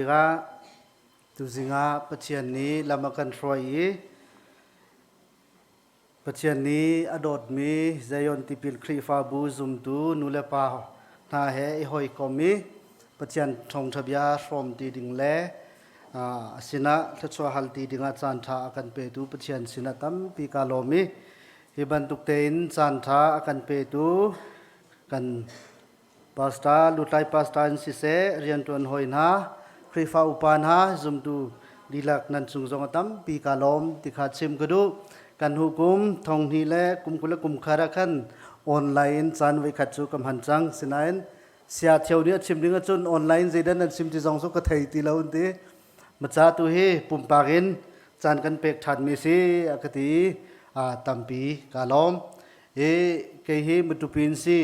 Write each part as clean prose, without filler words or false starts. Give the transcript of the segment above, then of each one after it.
Tikah tuzing ah Pathian nih lam a kan hruai i Pathian nih a dawtmi Zion Tipil Khrihfabu zumtu nulepa hna he i hawikom i Pathian thawngṭha bia hrawm ti ding le a sinah thluachuah hal ti dingah caanṭha a kan petu Pathian sinah tampi kaa lawm i hi bantuk tein caanṭha a kan petu kan Pastor, lutlai pastor in siseh, rianṭuan hawi hna, Khrihfa upa hna, zumtu dihlak nan cung zong a tampi kaa lawm ti kha chim ka duh. Kan hnu kum thong hnih le kum 20 le kum khat ah khan online in caan voikhat cu ka hman cang. Sinain sia thio nih a chim ding ahcun online zeidah nan chim ti zong cu ka thei ti lo an ti. Maca tu hi pumpak in caan kan pek ṭhanmi si a ka ti i tampi kaa lawm. I kei hi Matupi in si.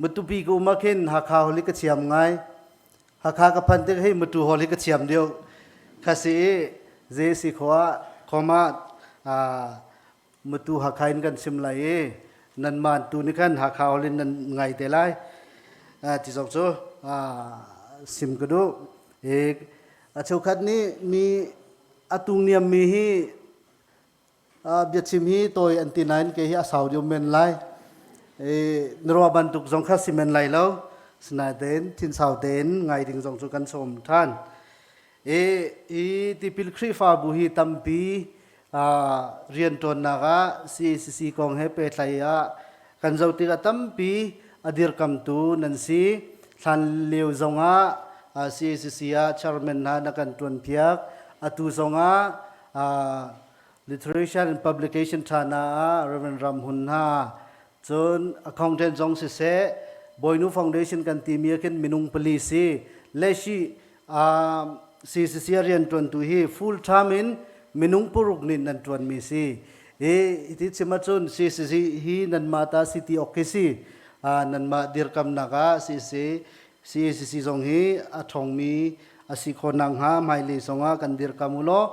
Matupi ka um ah khin Hakha holh hi ka thiam ngai. Hakha ka phan tik hi Matu holh hi ka thiam deuh. Kha si i zei si khawh ah khom ah Matu Hakha in kan chim lai i nanmah tu nih khan Hakha holh in nan ngai te lai. Ti zong cu sim ka duh. I a cheukhat nih mi a tungniam mi hi biachim hi tawi an ti nain kei hi a sau deuh men lai. Na ruah bantuk zong kha si men lai lo. Sinain thinsau tein ngai ding zong cu kan sawm ṭhan. I tipil Khrihfabu hi tampi rianṭuannak ah CACC kong he pehtlai ah kan zoh tikah tampi a dirkamtu nan si. Hlan lio zongah CACC ah chairman hna na kan ṭuanpiak. Atu zongah literature and publication ṭhana ah Reverend Ram Hun hna cun accountant zong siseh Bawinu Foundation kan timi ah khin minung pali si leshi CCC rian ṭuantu hi full time in minung paruk nih nan ṭuanmi si i iti chim ahcun CCC hi nanmah ta si ti awk khi si nanmah dirkamnak ah CCC CACC zong hi a ṭhawngmi a si khawh nakhnga hmailei zongah kan dirkam u law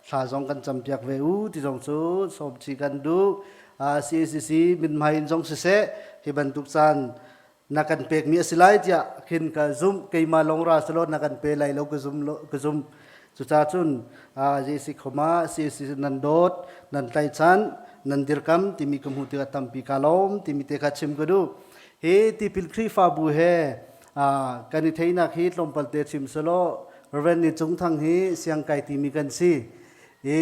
thla zong kan campiak ve u ti zong cu sawmci kan duh. CACC mithmai in zong siseh hi bantuk caan na kan pekmi a si lai tiah khin ka zumh keimah lawng ra selaw na kan pe lai lo ka zum ka zum cucaah cun JC khoma CACC nan dawt nan tlaichan nan dirkam timi ka hmuh tikah tampi ka lawm timi te kha chim ka duh Hi tipil Khrihfabu he kan i theinak hi tlawmpal te chim selaw Reverend Ni Cung Thang hi siangkai timi kan si. I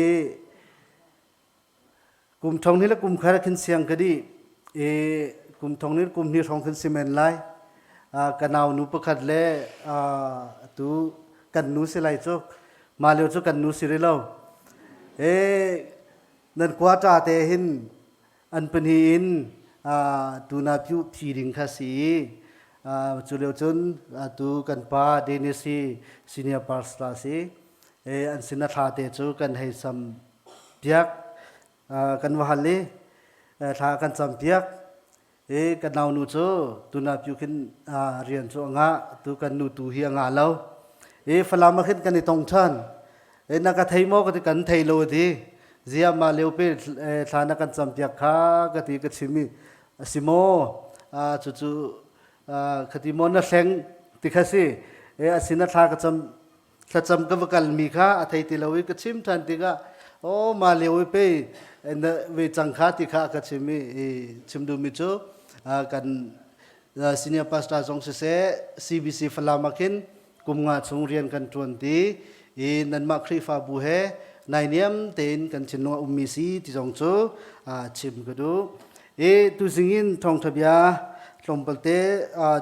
kum thong ni le kum khar khin siang ka di. I kum thong ni kum hnih hrawng khin si men lai. Ka nau nu pakhat le tu kan nu si lai cu. Ma lio cu kan nu si ri lo. E nan quarter te hin An pahnih in tuna pyu thi ding kha si i cu lio cun atu kan pa Dennis hi senior pastor si an sin a thla te cu kan hei sam piak kan va hal i thla kan cam piak i kan naunu cu tuna pyu khin rian cu a ngah tu kan nu tu hi a ngah lo i Falam ah khin kan i tong ṭhan Na ka thei maw ka ti kan thei lo ti zia ma leo pe thla na kan campiak kha ka ti ka chim i a si maw cu cu ka ti maw na hleng ti kha si e a sin a thla ka cam thlacam ka va kal mi kha a thei ti lo i ka chim ṭhan tikah o ma leo pe na ve cang kha ti kha ka chim i chim duhmi cu kan senior pastor zong siseh CBC Falam ah khin kum nga chung rian kan ṭuan ti i nanmah Khrihfabu he nainiam tein kan thinlung a ummi si ti zong cu chim ka duh. I tuzing in thawngṭha bia tlawmpalte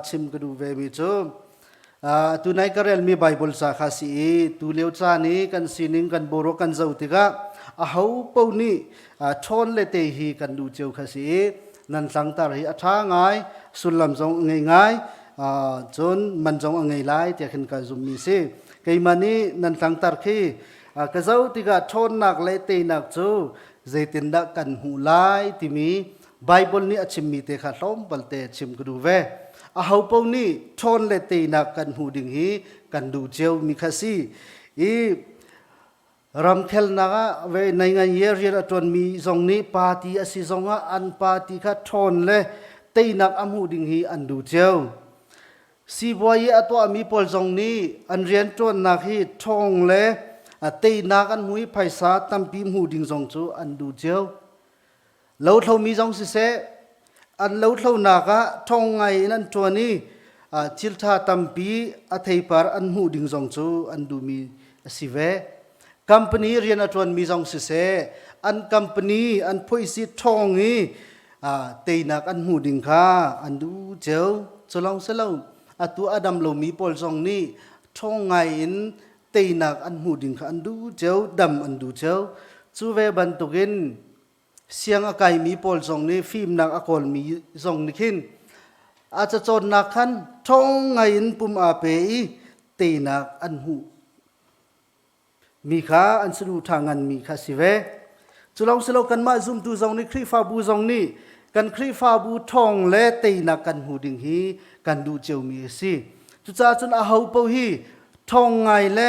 chim ka duh vemi cu tunai ka relmi Baibal ca kha si i tu lio caan i kan sining kan boruak kan zoh tikah aho paoh nih ṭhawn le te hi kan duh cio kha si i nan tlangtar hi a ṭha ngai sullam zong a ngei ngai cun man zong a ngei lai tiah khin ka zummi si keimah nih nan tlangtar khi ka zoh tikah ṭhawnnak le teinak cu zeitindah kan hmuh lai timi Bible nih a chimmi te kha tlawmpal te chim ka duh ve aho paoh nih ṭhawn le teinak kan hmuh ding hi kan duh cio mi kha si i Ramkhelnak ah ve nei ngai ye rian a ṭuanmi zong nih party a si zongah an party kha ṭhawn le teinak a hmuh ding hi an duh cio. Sibawi i a tuahmi pawl zong nih an rianṭuannak hi ṭhawng le teinak an hmu i phaisa tampi hmu ding zong cu an duh cio. Lothlomi zong siseh, an lothlonak ah ṭhawng ngai in an ṭuan i thilṭha tampi a theipar an hmuh ding zong cu an duhmi a si ve. Company rian a ṭuanmi zong siseh, an company an phoihsi ṭhawng i teinak an hmuh ding kha an duh cio. Cu lawng si lo, atu a dam lomi pawl zong nih ṭhawng ngai in teinak an hmuh ding kha an duh cio, dam an duh cio. Cu ve bantukin siang a kaimi pawl zong nih fimnak a kawlmi zong nih khin a cacawnnak khan ṭhawng ngai in pum aa pe i teinak an hmuh mi kha an saduhthah nganmi kha si ve. Cu lawng si lo kanmah zumtu zong nih Khrihfabu zong nih kan Khrihfabu ṭhawng le teinak kan hmu ding hi kan duh ciomi a si. Cucaah cun aho paoh hi ṭhawng ngai le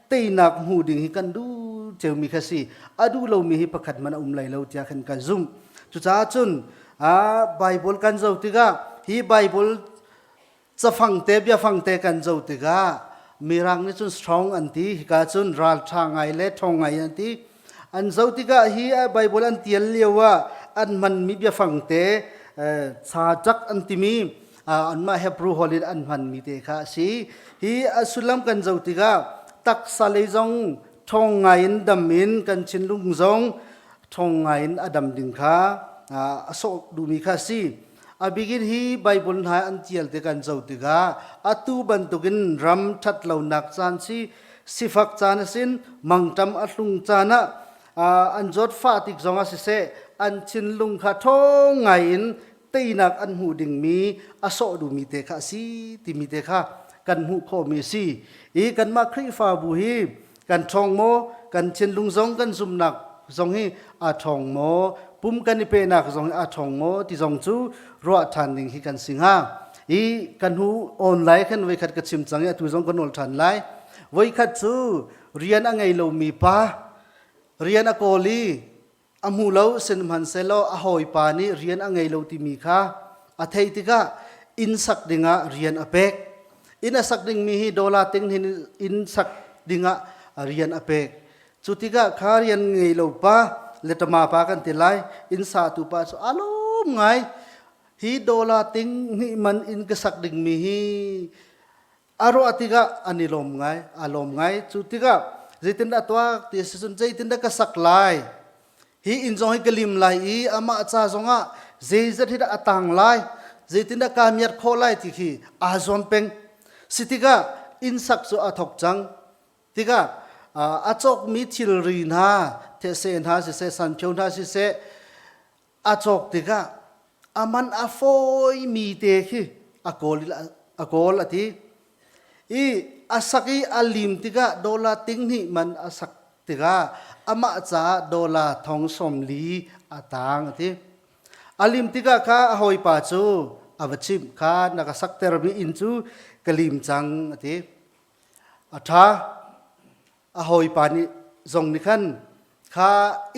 teinak hmu ding hi kan duh ciomi kha si. A duh lomi hi pakhat hmanh a um lai lo tiah khan kan zumh. Cucaah cun Bible kan zoh tikah hi Bible cafang te biafang te kan zoh tikah mirang nih cun strong an ti hika cun ralṭha ngai le ṭhawng ngai an ti an zoh tikah hi Bible an tial lio ah an hmanmi biafang te cha ṭak an timi anmah Hebrew holh in an hmanmi te kha a si hi a sullam kan zoh tikah taksa lei zong ṭhawng ngai in dam in kan thinlung zong ṭhawng ngai in a dam ding kha a sawh duhmi kha a si A bikin hi Bible hna an tial te kan zoh tikah atu bantukin ram ṭhat lonak caan si sifak caan a sin mangṭam a hlung caan ah an zawtfah tik zongah siseh an thinlung kha ṭhawng ngai in teinak an hmuh dingmi a sawh duhmi te kha a si timi te kha kan hmuh khawhmi a si. I kanmah Khrihfabu hi kan ṭhawng maw kan thinlung zong kan zumhnak zong hi a ṭhawng maw pum kan i pehnak zong hi a ṭhawng maw ti zong cu ruah ṭhan ding hi kan si hnga i kan hnu online khan voikhat ka chim cang i atu zong ka nawl ṭhan lai voikhat cu rian a ngei lomi pa rian a kawl i a hmu lo sihmanhsehlaw a hawipa nih rian a ngei lo timi kha a theih tikah inn sak dingah rian a pek inn a sak dingmi hi dollar ting hin inn sak dingah rian a pek cu tikah kha rian ngei lo pa letama pa kan ti lai inn satu pa cu a lawm ngai hi dollar ting hnih man inn ka sak dingmi hi A ruah tikah an i lawm ngai, aa lawm ngai. Cu tikah zeitindah tuak ti a si cun zeitindah ka sak lai? Hi inn zong hi ka lim lai i amah ca zongah zeizat hi dah a tang lai? Zeitindah kaa miat khawh lai ti khi aa zuam peng. Si tikah inn sak cu a thawk cang. Tikah a cawkmi thilri hna, these hna siseh, sanphio hna siseh, a cawk tikah a man a fawimi te khi a kawl a kawl a ti i a sak i a lim tikah dollar ting hnih man a sak tikah amah caah dollar thong sawm li a tang a ti a lim tikah kha a hawipa cu a va chimh kha na ka saktermi inn cu ka lim cang a ti a ṭha a hawipa nih zong nih khan kha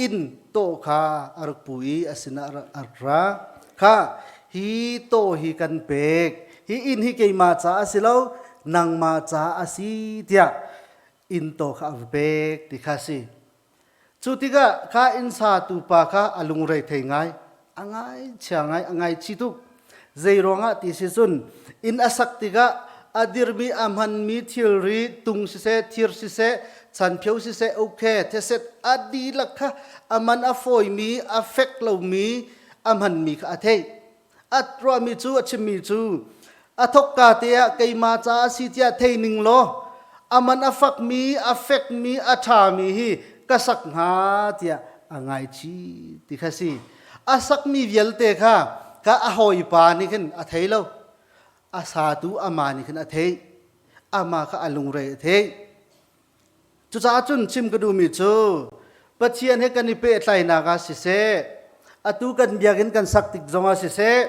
inn tawh kha a rak pu i a sinah a rak ra kha hi tawh hi kan pek hi inn hi keimah caah a si lo nangmah caah a si tiah inn tawh kha a va pek ti kha a si Cu tikah kha inn satu pa kha a lungre thei ngai, a ngaihchia ngai, a ngaichi tuk. Zei ruangah ti si cun inn a sak tikah a dirmi a hmanmi thilri tung siseh, thir siseh, chanphio siseh, ukhe, theset a dihlak kha a man a fawimi, a fek lomi a hmanmi kha a theih. A ruahmi cu a chimmi cu a thokka te ah keimah caah a si tiah thei ning law a man a fakmi a fekmi a ṭhami hi ka sak hnga tiah a ngaichih ti kha si a sakmi vialte kha ka a hawipa nih khin a thei lo a satu amah nih khin a theih amah kha a lungre a theih Cucaah cun chim ka duhmi cu Pathian he kan i pehtlaihnak ah siseh, atu kan biakinn kan sak tik zongah siseh,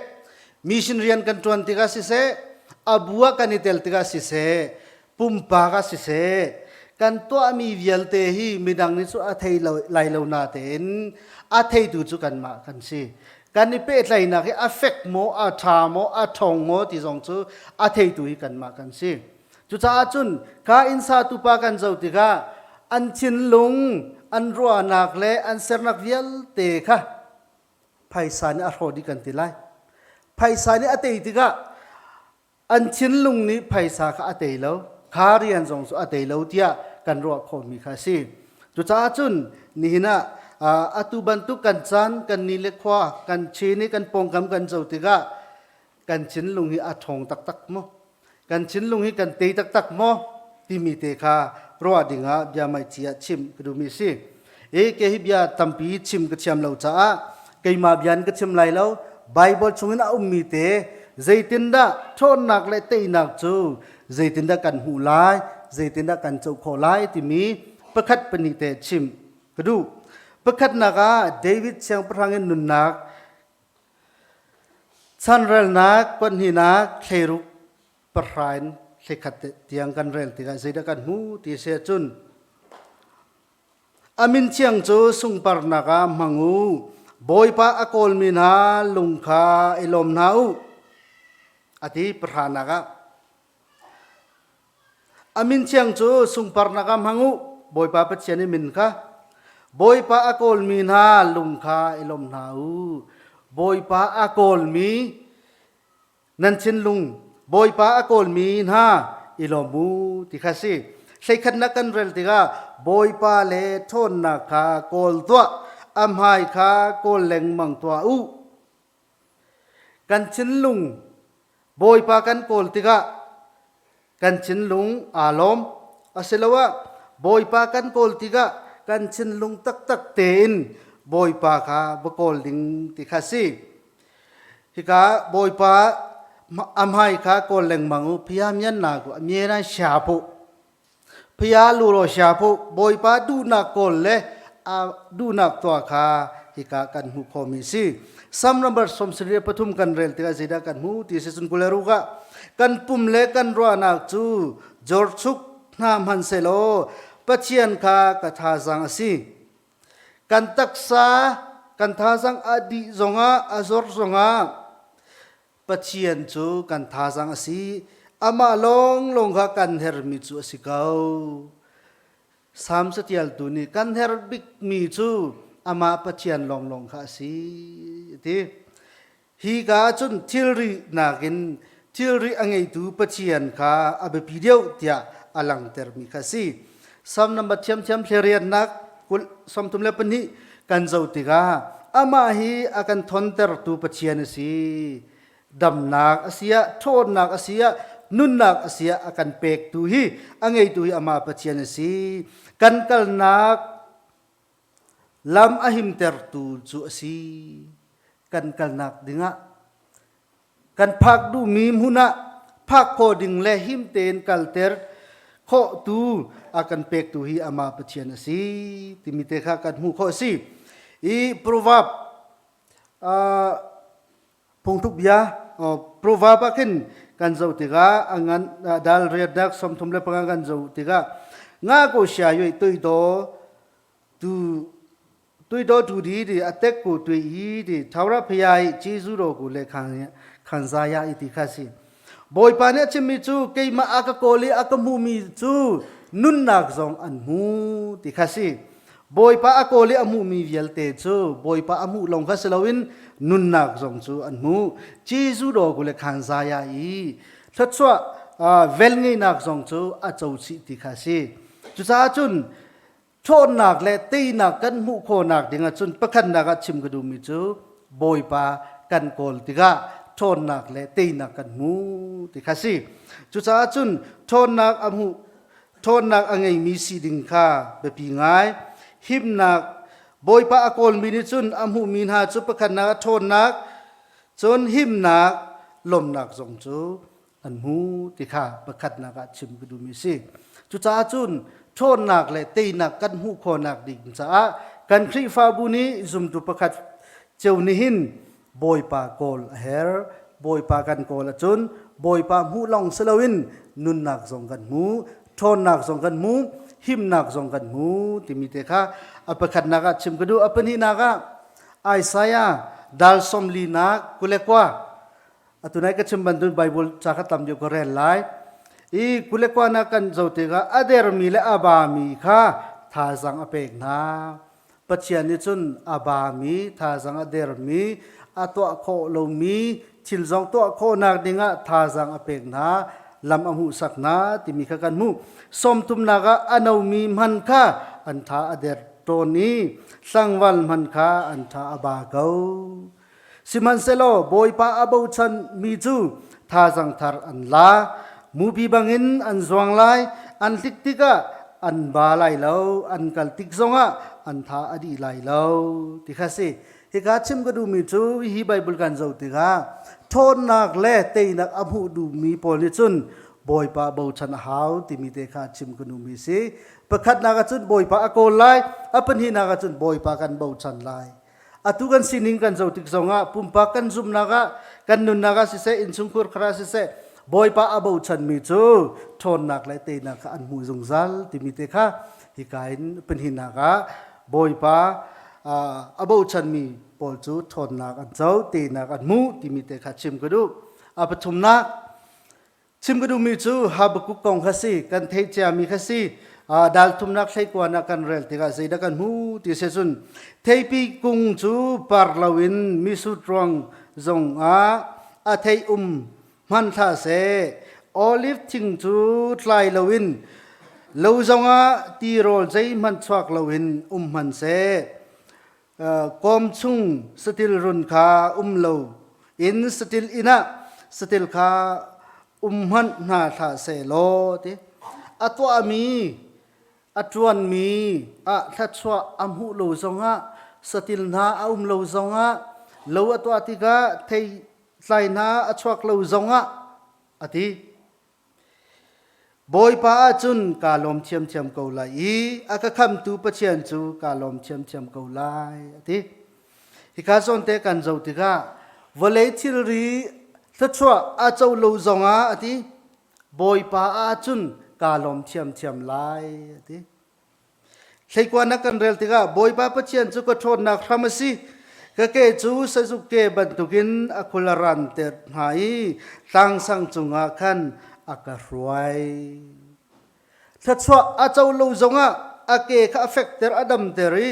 mission rian kan ṭuan tikah siseh, a bu ah kan i tel tikah siseh, pumpak ah siseh, kan tuahmi vialte hi midang nih cu a thei lo, lai lo natein a theitu cu kanmah kan si. Kan i pehtlaihnak hi a fek maw, a ṭha maw, a ṭhawng maw ti zong cu a theitu hi kanmah kan si. Cucaah cun ka inn satu pa kan zoh tikah an thinlung, an ruahnak le an sernak vialte kha phaisa nih a hrawh dih kan ti lai. Phaisa nih a tei tikah an thinlung nih phaisa kha a tei lo, kha rian zong cu a tei lo tiah kan ruah khawhmi kha a si. Cucaah cun nihin ah atu bantuk kan caan, kan ni le khua, kan chin i kan pawngkam kan zoh tikah kan thinlung hi a ṭhawng taktak maw? Kan thinlung hi kan tei taktak maw? timi te kha ruah dingah bia maici ah chim ka duhmi a si. E ke hi bia tampi chim ka thiam lo caah keimah bia in ka chim lai lo. Bible chungin a ummi te zeitindah ṭhawnnak le teinak cu zeitindah kan hmuh lai, zeitindah kan co khawh lai timi pakhat pahnih te chim ka duh. Pakhatnak ah David siangpahrang in nunnak Chanrelnak pahnihnak thleiruk pahra in thlekhat tiang kan rel tikah zeidah kan hmu ti si ahcun a min thiang cu sungparnak ah hmang u Bawipa a kawlmi hna lung kha i lawm hna u a ti pahranak ah A min thiang cu sungparnak ah hmang u, Bawipa Pathian i min kha. Bawipa a kawlmi hna lung kha i lawm hna u. Bawipa a kawlmi nan thinlung, Bawipa a kawlmi hna i lawm u ti kha si. Hleikhatnak kan rel tikah Bawipa le ṭhawnnak kha kawl tuah, a hmai kha kawl lengmang tuah u. Kan thinlung Bawipa kan kawl tikah kan thinlung aa lawm. Asiloah Bawipa kan kawl tikah kan thinlung taktak tein Bawipa kha va kawl ding ti kha si. Hika Bawipa a hmai kha kawl lengmang u, phia mian na ku, a mie sha pu. Phia luro sha pu, Bawipa duhnak kawl le a duhnak tuah kha hika kan hmuh khawhmi si. Psalm number 73 kan rel tikah zeidah kan hmu ti si cun kuleruk ah kan pum le kan ruahnak cu jorchuk hna hmanhsehlaw Pathian kha ka thazaang a si. Kan taksa kan thazaang a dih zongah a zor zongah Pathian cu kan thazaang a si. Amah lawnglawng kha kan hermi cu a si ko. Salm catialtu nih kan herh bikmi cu amah Pathian lawnglawng kha a si a ti. Hi ka ahcun thilri nakin thilri a ngeitu Pathian kha a biapi deuh tiah a langhtermi kha a si. Salm number thiamthiam thleriannak kul 32 kan zoh tikah amah hi a kan thontertu Pathian a si. Damnak a si ah, ṭhawnnak a si ah, nunnak a si ah a kan pektu hi a ngeitu hi amah Pathian a si. Kan kalnak lam a himtertu cu a si. Kan kalnak dingah Kan phak duhmi hmun ah phak khawh ding le him tein kalter khawhtu a kan pektu hi amah Pathian a si timi te kha kan hmuh khawh a si. I proverb uh, phungthluk bia uh, proverb ah khin kan zoh tikah a ngan dal riatnak 35 kan zoh tikah nga ko sia yoi toi do tu တွေးတောသူသည်ဒီအသက်ကိုတွေ့၏ဒီထာဝရဘုရား၏ကျေးဇူးတော်ကိုလည်းခံခံစားရ၏ဒီခါစီ Bawipa nih a chimmi cu keimah a ka kawl i a ka hmuhmi cu nunnak zong an hmu ti kha si. Bawipa a kawl i a hmuhmi vialte cu Bawipa a hmuh lawng kha si loin nunnak zong cu an hmu. Jesuh daw ku le khan zaya i thluachuah velngeihnak zong cu a co chih ti kha si. Cucaah cun ṭhawnnak le teinak kan hmuh khawhnak ding ahcun pakhatnak ah chim ka duhmi cu Bawipa kan kawl tikah ṭhawnnak le teinak kan hmu ti kha si. Cucaah cun ṭhawnnak a hmuh ṭhawnnak a ngeimi si ding kha biapi ngai. Himnak Bawipa a kawlmi nih cun a hmuhmi hna cu pakhatnak ah ṭhawnnak cun himnak lawmhnak zong cu an hmu ti kha pakhatnak ah chim ka duhmi a si. Cucaah cun ṭhawnnak le teinak kan hmuh khawhnak ding caah kan Khrihfabu nih zumtu pakhat cio nih hin Bawipa kawl a herh. Bawipa kan kawl ahcun Bawipa hmuh lawng si loin nunnak zong kan hmu, ṭhawnnak zong kan hmu, himnak zong kan hmu timi te kha a pakhatnak ah chim ka duh. A pahnihnak ah Isaiah dal 40nak 21. Atu nai ka chim bantuk Bible ca kha tam deuh ka rel lai. I 21 nak kan zoh tikah a dermi le a bami kha thazaang a pek hna. Pathian nih cun a bami, thazaang a dermi, a tuah khawh lomi thil zong tuah khawhnak dingah thazaang a pek hna, lam a hmuhsak hna timi kha kan hmuh. Sawmthumnak ah a nomi hman kha an tha a der tawn i tlangval hman kha an tha a ba ko. Sihmanhsehlaw Bawipa a bochan mi cu thazaang thar an la. Mupi bangin an zuang lai, an hlik tikah an ba lai lo, an kal tik zongah an tha a dih lai lo ti kha si. Hika chim ka duhmi cu hi Bible kan zoh tikah ṭhawnnak le teinak a hmuh duhmi pawl nih cun Bawipa bochan a hau timi te kha chim ka duhmi si. Pakhatnak ah cun Bawipa a kawl lai, a pahnihnak ah cun Bawipa kan bochan lai. Atu kan sining kan zoh tik zongah pumpak kan zumhnak ah kan nunnak ah siseh innchungkhur khar ah siseh Bawipa a bochanmi cu ṭhawnnak le teinak kha an hmuh zungzal timi te kha hika in pahnihnak ah Bawipa a bochanmi pawl cu ṭhawnnak an co teinak an hmuh timi te kha chim ka duh. A pathumnak Chim ka duhmi cu Habakkuk kong kha si, kan theih ciami kha si. Dal thumnak hleikuan ah kan rel tikah zeidah kan hmu ti si cun theipi kung cu par loin misut ruang zong ah a thei um hman hlah seh. Olive thing cu tlai loin lo zongah tirawl zeihmanh chuak loin um hman seh. Kawm chung satil run kha um lo in satil inn ah satil kha um hmanh hna hlah seh law ti a tuahmi a ṭuanmi ah thluachuah a hmuh lo zongah satil hna a um lo zongah lo a tuah tikah thei tlai hna a chuak lo zongah a ti. Bawipa ahcun kaa lawm ṭhiamṭhiam ko lai i a ka khamtu Pathian cu kaa lawm ṭhiamṭhiam ko lai, a ti. Hika zawnte kan zoh tikah vawlei thilri thluachuah a co lo zongah a ti, Bawipa ahcun kaa lawm ṭhiamṭhiam lai, a ti. Hleikuan kan rel tikah Bawipa Pathian cu ka ṭhawnnak hram a si. Ka ke cu sazuk ke bantukin a khul a ranter hna i tlangsang cungah khan a ka hruai. Thluachuah a co lo zongah a ke kha a fekter a damter i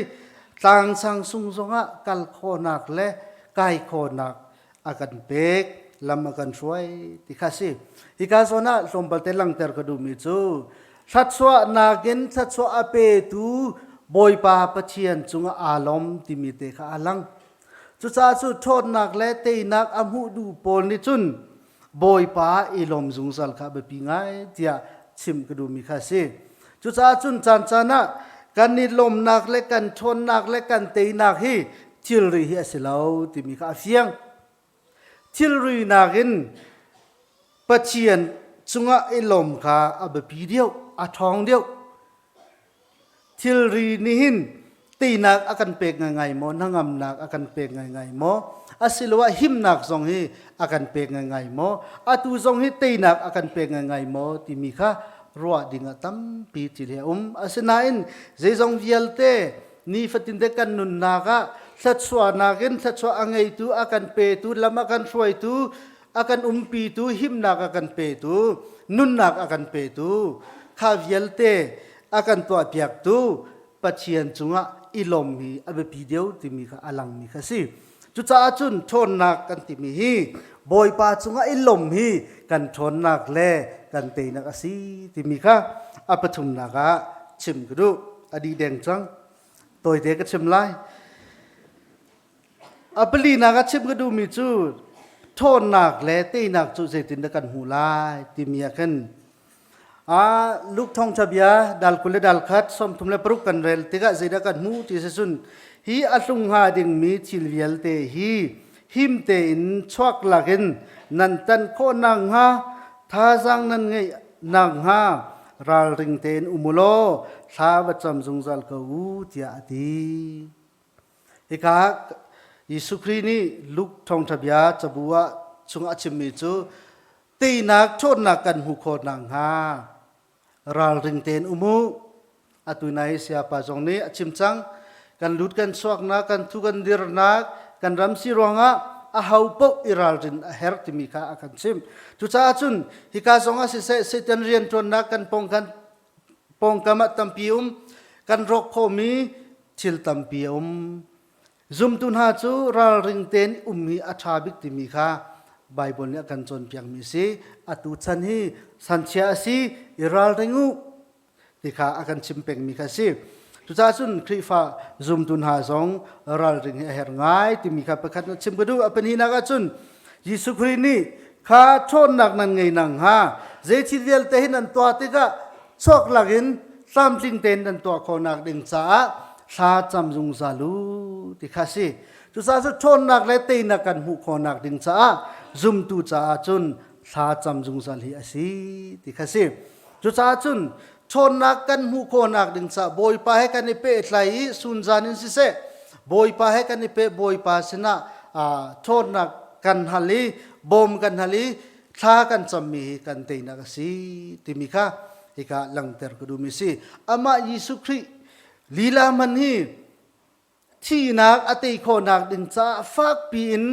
tlangsang sung zongah kal khawhnak le kai khawhnak a kan pek lam a kan hruai ti kha si hika zawn ah tlawmpal te langter ka duhmi cu thluachuahnak in thluachuah a petu Bawipa Pathian cungah aa lawm timi te kha a lang cucaah cu ṭhawnnak le teinak a hmuh duh pawl nih cun Bawipa i lawm zungzal kha biapi ngai tiah chim ka duhmi kha si cucaah cun caan caan ah kan i lawmnak le kan ṭhawnnak le kan teinak hi thilri hi a si lo timi kha a fiang. Thilri nakin Pathian cungah i lawm kha a biapi deuh, a ṭhawng deuh. Thilri nih hin teinak a kan pek ngaingai maw, hnangamnak a kan pek ngaingai maw, asiloah himnak zong hi a kan pek ngaingai maw, atu zong hi teinak a kan pek ngaingai maw timi kha ruah ding ah tampi thil hi a um. Asinain zeizong vialte nifatinte kan nunnak ah thluachuahnak in thluachuah a ngeitu a kan petu lam a kan hruaitu a kan umpitu himnak a kan petu nunnak a kan petu kha vialte a kan tuahpiaktu Pathian cungah i lawm hi a biapi deuh timi kha a langmi kha si. Cucaah cun ṭhawnnak kan timi hi Bawipa cungah i lawm hi kan ṭhawnnak le kan teinak a si timi kha a pathumnak ah chim ka duh. A dih deng cang. Tawite ka chim lai. A palinak ah chim ka duhmi cu ṭhawnnak le teinak cu zeitindah kan hmuh lai timi ah khan Luke thawngṭha bia dal 20 le dal khat 36 kan rel tikah zeidah kan hmuh ti si cun hi a hlung hnga dingmi thil vialte hi him tein chuak lakin nan tan khawh nakhnga thazaang nan ngeih nakhnga ralring tein um u law thla va cam zungzal ko u tiah a ti. Hika Jesuh Khrih nih Luke thawngṭha bia cabu ah chungah a chimmi cu teinak ṭhawnnak kan hmuh khawh nakhnga ralring tein um u. Atu nai sayapa zong nih a chim cang. Kan lut kan chuaknak, kan thu kan dirnak, kan ram si ruangah a ho paoh i ralrin a herh timi kha a kan chimh. Cucaah cun hika zong ah siseh Satan rianṭuannak kan pawngkam pawngkam ah tampi um, kan rawk khawhmi thil tampi a um. Zumtu hna cu ralring tein um hi a ṭha bik timi kha Baibal nih a kan cawnpiakmi a si. Atu chan hi sanchia a si, i ralring u ti kha a kan chim pengmi kha a si. Cucaah cun Khrihfa zumtu hna zong ralring hi a herh ngai timi kha pakhat na chim ka duh. A pahnihnak ah cun Jesuh Khrih nih kha ṭhawnnak nan ngei nang hnga zei thil vialte hi nan tuah tikah chuak lakin tlamtling tein nan tuah khawhnak ding caah thla cam zungzal u ti kha si. Cucaah cu ṭhawnnak le teinak kan hmuh khawhnak ding caah zumtu caah cun thla cam zungzal hi a si ti kha si. Cucaah cun ṭhawnnak kan hmuh khawhnak ding caah Bawipa he kan i pehtlai i sunzan in siseh Bawipa he kan i peh Bawipa sinah ṭhawnnak kan hal i bawm kan hal i thla kan cammi hi kan teinak a si timi kha hika langhter ka duhmi si. Amah Jesuh Khrih lila man hi thihnak a tei khawhnak ding caah fakpi in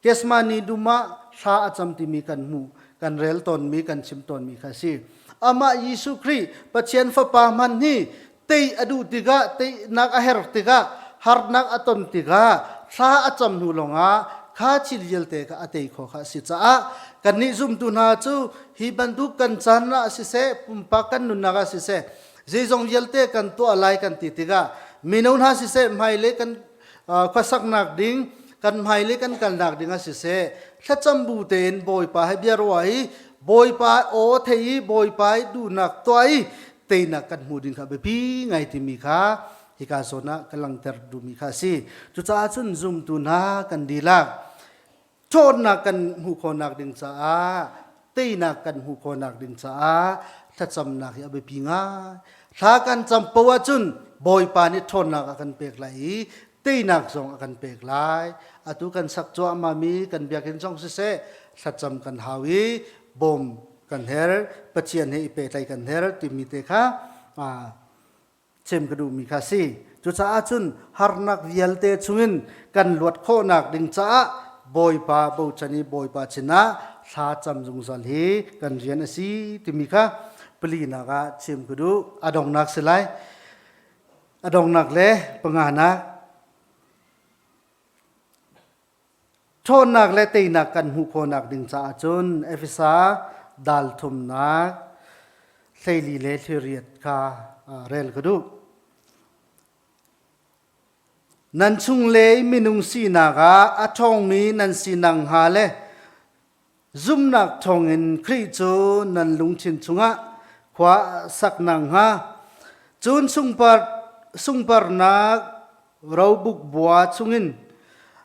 Kesmani dum ah thla a cam timi kan hmuh, kan rel tawnmi, kan chim tawnmi kha a si. Amah Jesuh Khrih Pathian Fapa hmanh hi tei a duh tikah, teinak a her tikah, harnak a ton tikah thla a cam hnu lawngah kha thil vialte kha a tei kho kha a si caah kannih zumtu hna cu hi bantuk kan caan ah siseh, pumpak kan nunnak ah siseh, zeizong vialte kan tuah lai kan ti tikah mino hna siseh, hmailei kan khuasaknak ding kan hmailei kan kalnak ding ah siseh thlacam bu tein Bawipa he bia ruah i Bawipa aw thei i Bawipa i duhnak tuah i teinak kan hmuh ding kha biapi ngai timi kha hika zawn ah ka langhter duhmi kha a si. Cucaah cun zumtu hna kan dihlak ṭhawnnak kan hmuh khawhnak ding caah teinak kan hmuh khawhnak ding caah thlacamnak hi a biapi ngai. Thla kan cam poah ahcun Bawipa nih ṭhawnnak a kan pek lai i teinak zong a kan pek lai. Atu kan sak cuahmahmi kan biakinn zong siseh thlacam kan hau i bawm kan her, Pathian he i pehtlaih kan her timi te kha chim ka duhmi kha si. Cucaah cun harnak vialte chungin kan luat khawhnak ding caah Bawipa bochan i Bawipa sinah thla cam zungzal hi kan rian a si timi kha palinak ah chim ka duh. A donghnak si lai. A donghnak le panganak. Ṭhawnnak le teinak kan hmuh khawhnak ding caah cun Efesa dal thumnak hleili le hliriat kha rel ka duh. Nan chunglei minung sinak ah a ṭhawngmi nan sinak hnga le zumhnak thawngin Khrih cu nan lungthin chungah khua sak nakhnga cun sungpar sungparnak robuk bua chungin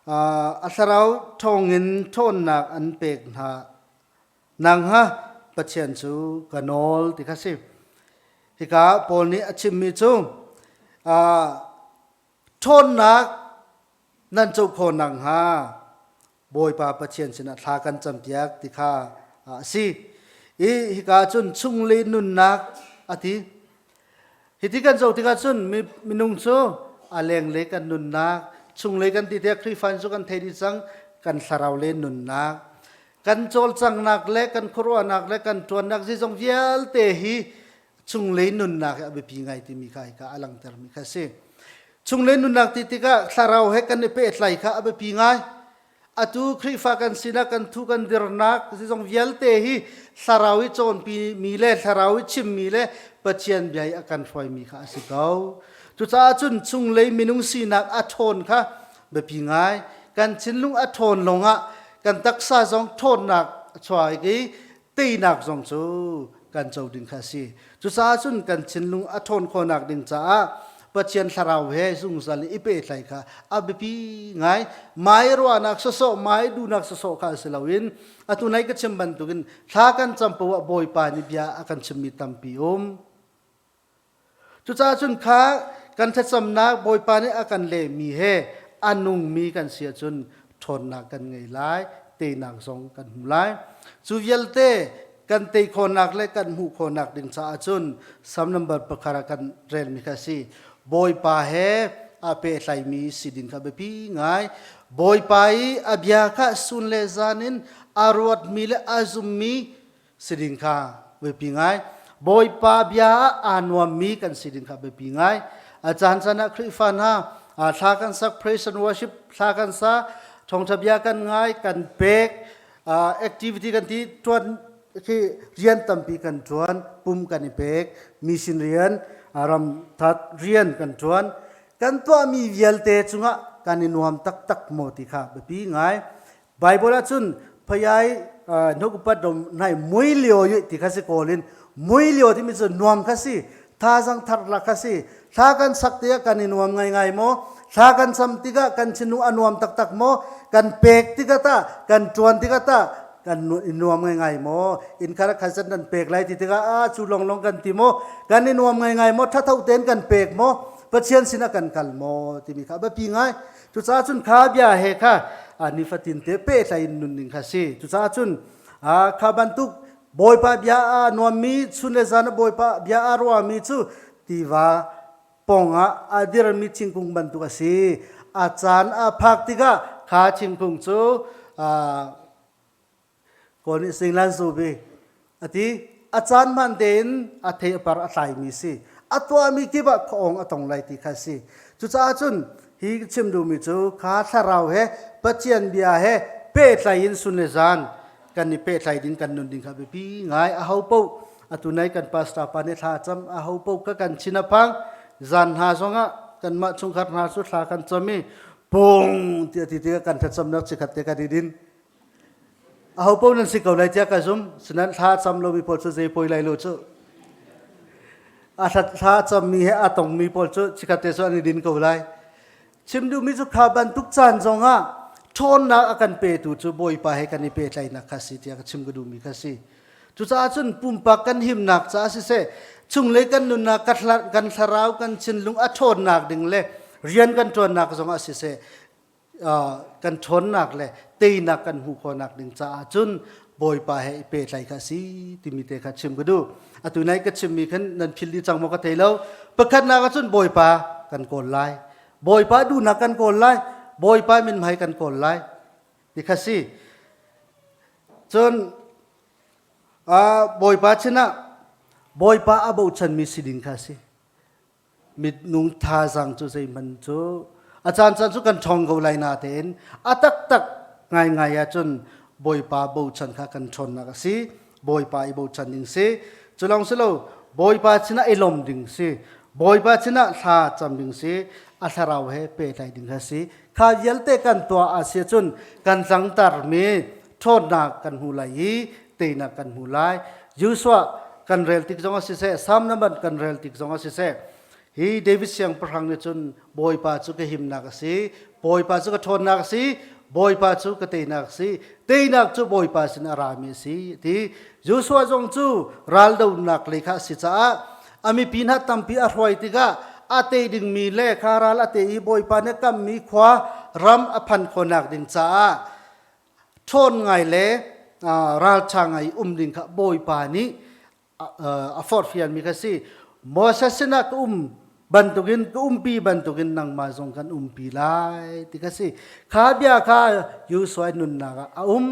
a thlarau thawngin ṭhawnnak an pek hna nakhnga Pathian cu ka nawl ti kha si. Hika Paul nih a chimmi cu ṭhawnnak nan co khawh nakhnga Bawipa Pathian sinah thla kan campiak ti kha a si. I hika cun chunglei nunnak a ti. Hiti kan zoh tikah cun minung cu a lenglei kan nunnak, chunglei kan ti tiah Khrihfa cu kan thei dih cang, kan thlarau le nunnak. Kan cawlcanghnak le kan khuaruahnak le kan ṭuannak zeizong vialte hi chunglei nunnak hi a biapi ngai timi kha hika a langhtermi kha a si. Chunglei nunnak ti tikah thlarau he kan i pehtlai kha a biapi ngai. Atu Khrihfa kan sinak kan thu kan dirnak zizong vialte hi thlarau i cawnpi mi le thlarau i chimmi le Pathian bia i a kan hruaimi kha a si ko. Cucaah cun chunglei minung sinak a ṭhawn kha biapi ngai. Kan thinlung a ṭhawn lawngah kan taksa zong ṭhawnnak a chuak i teinak zong cu kan co ding kha a si. Cucaah cun kan thinlung a ṭhawn khawhnak ding caah Pathian thlarau he zungzal i pehtlaih kha a biapi ngai. Mai ruahnak sawsawh, mai duhnak sawsawh kha si loin atu nai ka chim bantukin thla kan cam poah Bawipa nih bia a kan chimmi tampi um. Cucaah cun kha kan thlacamnak Bawipa nih a kan lehmi he a nungmi kan si ahcun ṭhawnnak kan ngei lai, teinak zong kan hmu lai. Cu vialte kan tei khawhnak le kan hmuh khawhnak ding caah cun Salm number pakhat ah kan relmi kha a si. Bawipa he aa pehtlaimi si ding kha biapi ngai. Bawipa i a bia kha sun le zan in a ruatmi le a zummi si ding kha biapi ngai. Bawipa bia ah aa nuammi kan si ding kha biapi ngai. A caan caan ah Khrihfa hna thla kan sak, praise and worship thla kan sa, thawngṭha bia kan ngai, kan pek, activity kan ti ṭuan khi rian tampi kan ṭuan, pum kan i pek, mission rian, ram that rian kan ṭuan. Kan tuahmi vialte cungah kan i nuam taktak maw ti kha biapi ngai. Bible ahcun phayai hnuk upat rom nai mui lio yu ti kha si kawlin mui lio timi cu nuam kha si thazang thar la kha si thla kan sak tikah kan i nuam ngaingai maw thla kan cam tikah kan thinlung a nuam taktak maw kan pek tikah ta kan tuan tikah ta kan i nuam ngaingai maw inn kha khan san kan pek lai ti tikah a cu long long kan ti maw kan i nuam ngaingai maw thatho tein kan pek maw Pathian sinah kan kal maw timi kha biapi ngai Cucaah cun kha bia he kha nifatin te pehtlai in nunning kha si. Cucaah cun kha bantuk Bawipa bia a nuammi chun le zan Bawipa bia a ruami cu tiva pawng ah a dirmi thingkung bantuk a si. A caan a phak tikah kha thingkung cu Kawl nih singlan zu bi a ti. A caan hman tein a thei a par a tlaimi si. A tuahmi kip ah khuaawng a tong lai ti kha si. Cucaah cun hi chim duhmi cu kha thlarau he Pathian bia he pehtlai in sun le zan kan i pehtlai ding kan nun ding kha biapi ngai a ho paoh atu nai kan pastor pa nih thla cam a ho paoh ka kan chin a phang zan hna zongah kanmah chungkhar hna cu thla kan cam i pung tiah ti tikah kan thlacamnak chikhat te kan i din Aho paoh nan si ko lai tiah ka zum. Sinan thla cam lomi pawl cu zei poi lai lo cu. A thla cammi he a tongmi pawl cu chikkhat te cu an i din ko lai. Chim duhmi cu kha bantuk caan zongah ṭhawnnak a kan petu cu Bawipa he kan i pehtlaihnak kha si tiah ka chim ka duhmi kha si. Cucaah cun pumpak kan himnak caah siseh, chunglei kan nunnak, kan thlarau, kan thinlung a ṭhawnnak ding le rian kan ṭuannak zongah siseh, kan ṭhawnnak le teinak kan hmuh khawhnak ding caah cun Bawipa he i pehtlai kha si timi te kha chim ka duh. Atu nai ka chimmi khan nan phil dih cang maw ka thei lo. Pakhatnak ah cun Bawipa kan kawl lai. Bawipa duhnak kan kawl lai. Bawipa minhmai kan kawl lai. Ti kha si. Cun Bawipa sinah Bawipa a bochanmi si ding kha si. Mitnung thazaang cu zeihmanh cu a caancaan cu kan ṭhawng ko lai natein a taktak ngaingai ahcun Bawipa bochan kha kan ṭhawnnak a si. Bawipa i bochan ding si. Cu lawng si lo, Bawipa sinah i lawm ding si. Bawipa sinah thla cam ding si. A thlarau he pehtlai ding kha si. Kha vialte kan tuah a si ahcun kan tlangtarmi ṭhawnnak kan hmu lai i teinak kan hmu lai. Joshua kan rel tik zongah siseh, Salm number kan rel tik zongah siseh, hi David siangpahrang nih cun Bawipa cu ka himnak a si, Bawipa cu ka ṭhawnnak a si, Bawipa cu ka teinak a si, teinak cu Bawipa sin a rami a si ti. Joshua zong cu raldonak lei kha a si caah a mipi hna tampi a hruai tikah a tei dingmi le kha ral a tei i Bawipa nih kammi khua ram a phan khawhnak ding caah ṭhawn ngai le ralṭha ngai um ding kha Bawipa nih a forhfialmi kha si. Moses sinah ka um bantukin ka umpi bantukin nangmah zong kan umpi lai ti kha si. Kha bia kha Joshua nunnak ah a um.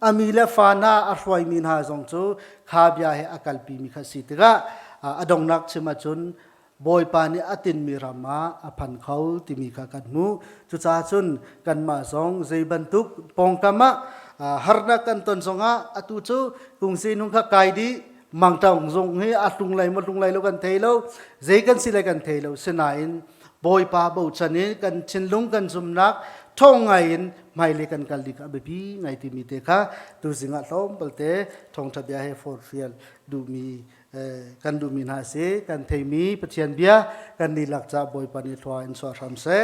A mi le fa hna a hruaimi hna zong cu kha bia he a kalpimi kha si tikah a donghnak chim ahcun Bawipa nih a tinhmi ram ah a phan kho timi kha kan hmuh. Cucaah cun kanmah zong zei bantuk pawngkam ah harnak kan ton zongah atu cu kungsi nung kha kai dih mangṭaung zong hi a tlung lai maw tlung lai lo kan thei lo zei kan si lai kan thei lo sinain Bawipa bochan in kan thinlung kan zumnak ṭhawng ngai in hmailei kan kal ding kha a biapi ngai timi te kha tuzing ah tlawmpal te thawngṭha bia he forhfial duhmi kan duhmi hna a si kan theimi Pathian bia kan dihlak caah Bawipa nih thlua in chuah hram seh.